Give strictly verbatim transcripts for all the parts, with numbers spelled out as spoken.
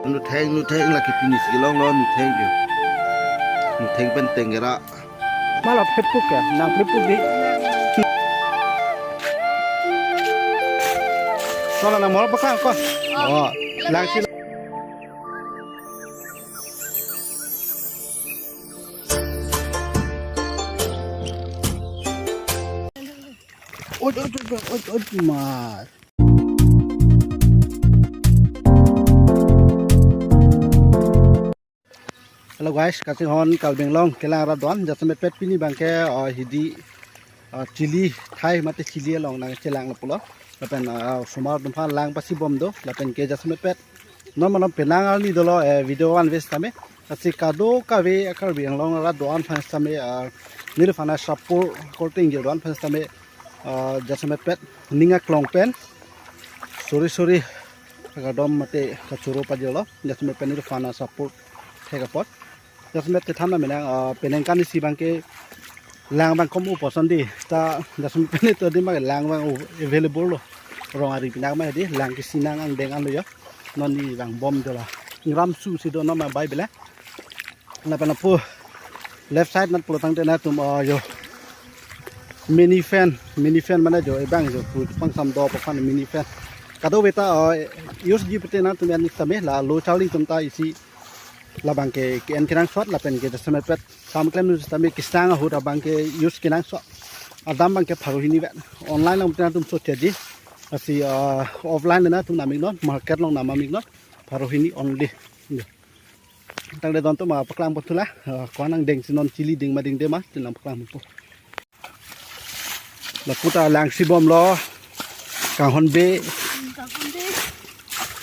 Nutheng, nutheng, lake pini si longlo, nutheng ke. Nutheng pen tengera. Malah pepuk ya, nang pepuk di. Sola nang mol paklang ko. Oh, langsi. Oi, oi, oi, oi, oi, oi, mas. Hello guys, kachinghon Karbi Anglong kelang arat do-an, jasemet pet pini abangke, uh, hidi, uh, chili, thai mate chili along nangchelanglo pulo. Lapen, uh, osomar atum aphan lang pasibom do, lapen ke jasemet pet non malom penang arni dolo, eh, video van ves tame. Lasi kadokave a Karbi Anglong arat do-an aphan tame, uh, neliphan a-support korte ingjir do-an aphan tame, uh, jasemet pet ning aklong pen suri suri kardom mate kachoro pajirlo, jasemet pen neliphan a-support thek apot. Jasemet chethan nang menang, uh, penang kan isi abangke lang abang kom uposon di. Ta jasemet pen to di abang lang abang available lo. Rong ari pinang ma di lang kisi nang angdeng anlo yo. Non ni lang bom dola. Ngram su si do non ma bai bela. Lapen lapu left side nat pulo tangte nangtum, uh, yo. Mini fan, mini fan mane jo, ebang jo, pu pangsam do aphan mini fan. Kadokave ta, uh, use ji pute nangtum yan tame la lo charli atum ta isi labangke ke-en kenangsot lapen ke jasemet pet sam klem nu tame kesang ahut abangke use kenangsot. Adam abangke pharo hini vet. Online lang nangtum so cheji. Lasi, uh, offline nangtum nam iknon, market along nam iknon. Pharo hini only. Tangte don atum, ah, paklang pon thu la. Ah, ko-an angdeng si non chili ding ma dingde ma, chenam paklang pon. Lapu ta langsi bomlo. Kanghon be. Kanghon be.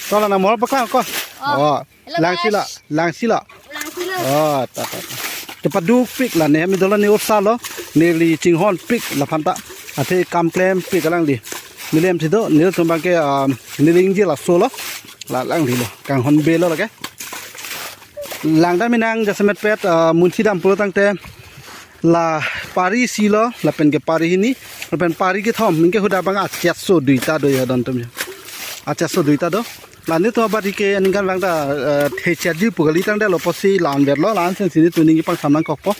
Sola nang mol paklang ko. Oh. Oh. Hello, langsi la, guys. Langsi la. Langsi la. Oh, ta, ta, ta. Chepaduk pik la ne, mi dola ne ursalo. Neli chinghon pik la phanta. Athe kam klem pik alangli. Milem si do, nelitum abangke, um, neli ingje la solo. La alangli lo. Kanghon be lo lake. Lang dam inang jasemet pet, uh, munsi dam pulo tangte la pari isi lo, lapen ke pari hini, lapen pari kethom, anke hadak abang achetso duita do ya don atum ya. Achetso duita do. La netum abadi ke aningkan lang ta, uh, thechat ji pu kali tangte lo pusi la-an vet lo, la-an sen si netum ning pangsam nangkokpo.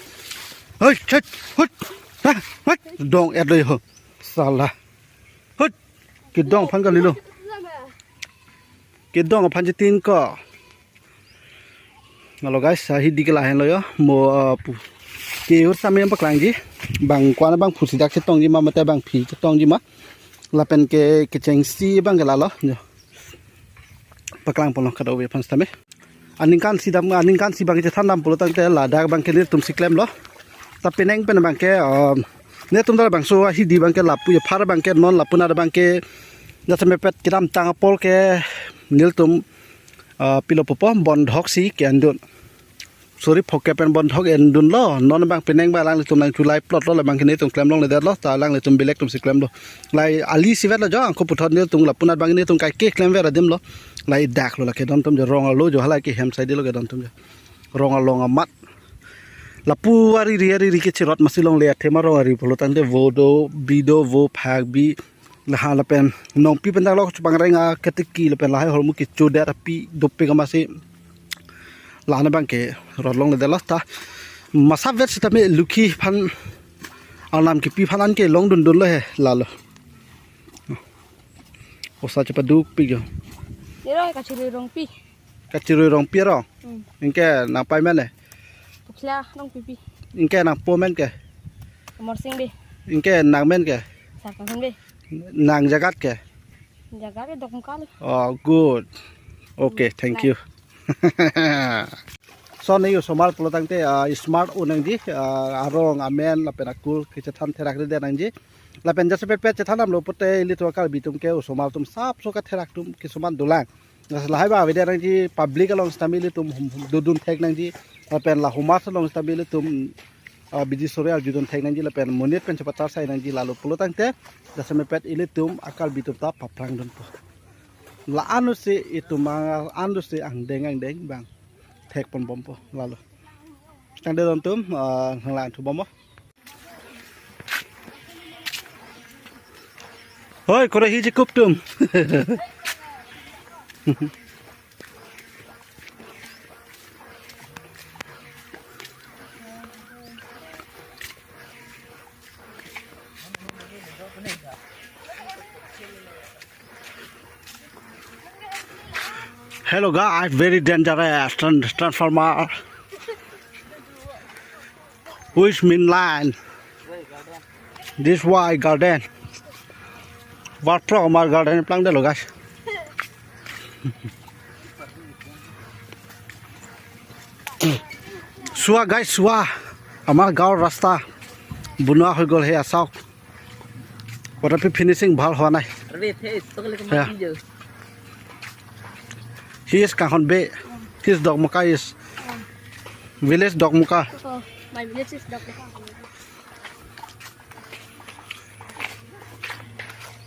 Hoi, chet, hut, ha, hut, dong-et lo yo. Sala. Hut, kedong aphan kalilo. Kedong aphan chetin ko. Hello guys, ah, hidi ke lahenlo yo. Mo, ah, pu. Ke-ur tame paklangji. Bang ko-an abang phu sidak chetongji ma mate bang phi chetongji ma. Lapen ke kechengsi abangke lalo. Yo. Paklang ponlo kadokave aphan tame. Aningkan si dam, aningkan si abangke chethan dam pulo tangte ladak abangke netum si klemlo. Ta penang pen abangke, um, netum dal bangso hidi abangke lapu ya phar abangke non lapu nat abangke jasemet pet kedamtang apor ke nelitum, uh, pilo pupo bondhok si ke-endun. Sorry, phoke pen bondhok endunlo, non abang penang abang alanglitum nangchulai plot lo, labangke netum klem longledetlo, ta alanglitum bilek atum si klemlo. Lahai ali si vetlo jo, angko puthot netum lapu nat abang netum kaike klem ver adim lo. Lahai dak lo lake don atum jo, rong arlo jo, halahai ke hem side lo ke don atum jo. Rong along amat. Lapu ari ri ari ri ke chirot masi longle athema rong ari pulo tangte vo do, bi do, vo phak bi. Laha lapen nongpi pen dak lo chupang reng aketiki lapen lahai hormu kecho der api dopik amatsi. La-an abangke rot longledetlo ta. Masa vet sitame lukhi aphan arnam kepi aphan anke longdundunlo he lalo. Osa chepaduk pik jo. Nirong kachirui rongpi. Kachirui rongpi arong. Hmm. Anke nangpei amen le? Kapsla Rongpipi. Anke nangpo amen ke? Amarsing Bey. Anke nang amen ke? Sarkang Bey. Nang jagat ke? Jagat ke Dokmoka. Oh, good. Okay, thank you. So ne osomar pulo tangte, ah, smart un nangji, ah, arong amen lapen akul kechethan therak rede nangji. Lapen jasemet pet chethan damlo pute ilitum Karbi atum ke osomar atum sapso katherak atum kisuman dolang. Lahai abang avedet nangji, public along sitame ilitum hum hum dodun thek nangji, lapen la humar along sitame ilitum, ah, bidi sore arjudun thek nangji, lapen monit pen chepatar sai nangji, lalo pulo tangte jasemet pet ilitum a Karbi atum ta paphrangdunpo. La-an si itum ang-, an si angdeng angdeng abang thek ponbompo lalo. Tangte don atum, ah, nang lang thu bompo. Hoi, kore hi jikup tum. Hello guys, very dangerous tran- transformer. Which mean line? This why garden. War pro amar garden plang delo guys. Sua guys, sua. Amar gaon rasta. Bunua hoi gol he asok. Watapi finishing bhal hoa nai. Arve the, to kali Yeah. Kemati jo. He is Kanghon Bey. He is Dokmoka is. Village Dokmoka. Oh, my village is Dokmoka.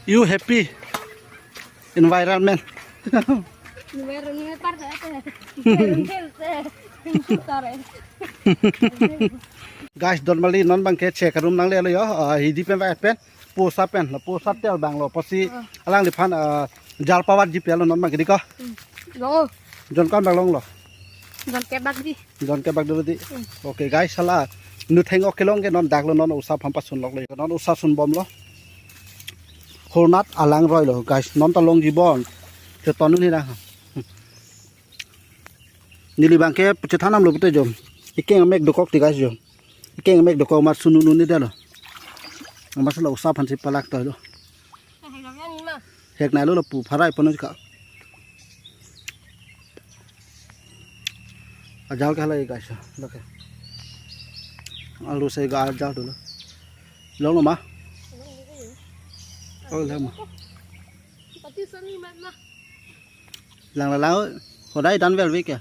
You happy environment. Environment par sa ate. Environment se. Sorry. Guys, normally non bang ke check room nang le lo yo. Ah, hidi pen ba pen. Posa pen, la posa tel bang lo, posi Ah. Alangliphan, ah, jal pavat ji pelo non bang ke di ko. Hmm. Lo. Jon kon bang long lo. Jon kebak ji. Jon kebak dulu di. Hmm. Okay guys, hala nu theng ok kelong ke non dak lo non usa phampa sun lok lo. Non usa sun bom lo. Hornat alang roi lo guys, non ta long ji bon. Cheton ni na. Neli bang ke chethanam lo pute jom. Ikeng amek dokok ti guys jom. Ikeng amek dokok mar sunu nuni dalo. Amar sala usa phan si palak to lo. Hek nai lo lo pu pharai pono ka. Ajal ka lai guys. Lake. Alu sai ga ajal dulu. Long lo ma? Oh, lang ma. Pati sani mat ma. Lang lang lang. Hodai dan vel wik ya.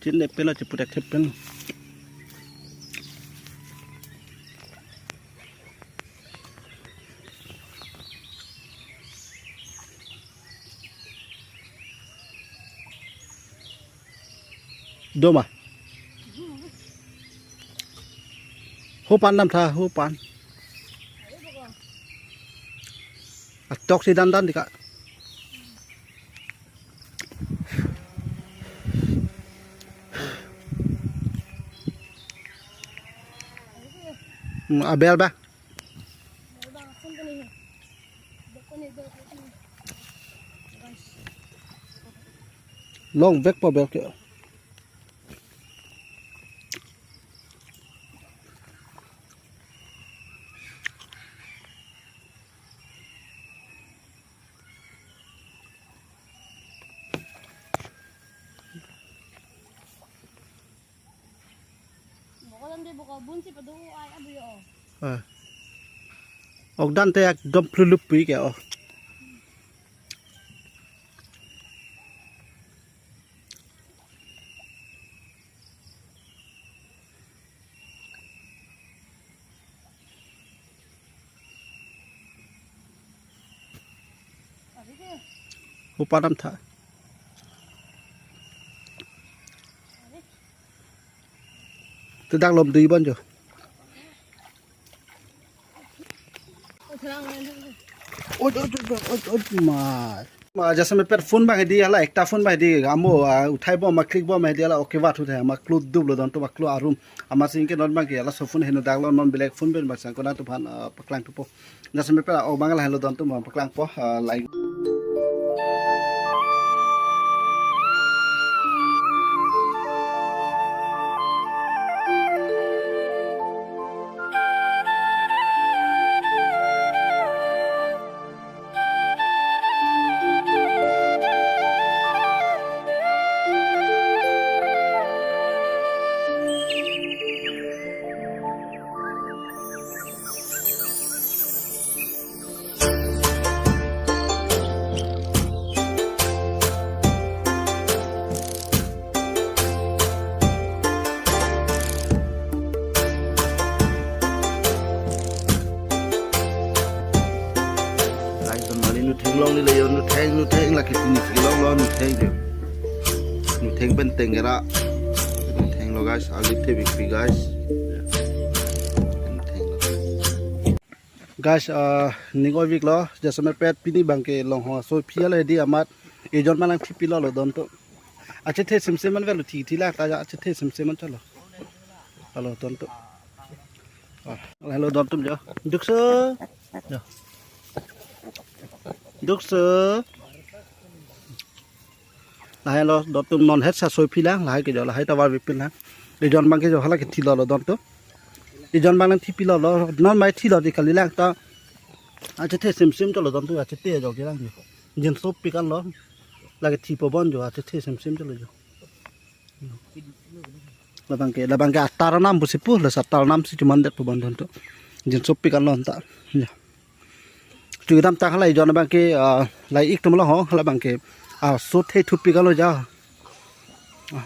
Chin de pelo chiputek thep pen. Doma. Hupan nam tha, hupan. Atok si dan dan dika. Hmm, abel ba. Long vek pa bel ke. Bokol dam de bokol bun si padu ai abu yo. Ah. Ok dan te ekdom plulup pi ke oh. Hupan nam tha. Te dak lom dui bon jo. Oi, oi, oi, oi, oi, ma. Ma, jasemet pen phone bang hedi hala ekta phone bang hedi amo, ah, uthai bom ma click bom hedi hala okay vat thu the ma klo dublo don to ma klo arum. Amatsi ke non bang ke hala so phone heno dak lo non belek phone pen bang sang kona to phan, ah, paklang thupo. Jasemet pen ok bang hala heno don to ma paklang po, ah, like. Longle le yo, nutheng, nutheng, lake pini si longlo, nutheng yo. Nutheng pen tengera. Nuthenglo guys, alu thepikpi guys. Nuthenglo. Guys, ah, ning oviklo, jasemet pet pini abangke longhong aso phi ale di amat. Ejon abang nangthipilolo don atum. Achethe simsim an velo, thi thi la ta ja, achethe simsim an chalo. Halo don atum. Ah, halo don atum jo. Dukso. Jo. Dukso. Lahai lo don atum, non het sa soi philang, lahai ke jo, lahai ta varvepin lang. Ejon abangke jo hala ke thilolo don atum. Ejon abang nangthipilolo, non mai thilo di kali lang ta. Achethe simsim chalo don atum, achethe jo kelang jo. Jinsopik anlo. Lake thipo bon jo, achethe simsim chalo jo. Labangke, labangke atar anam pusi pu, lasi atar anam si chumandetpo bon don atum. Jinsopik anlo ta. Ya. Chukidam ta hala ejon abangke, ah, lahai ik atum lo ho, hala abangke. Ah, so the thupik anlo ja. Ah,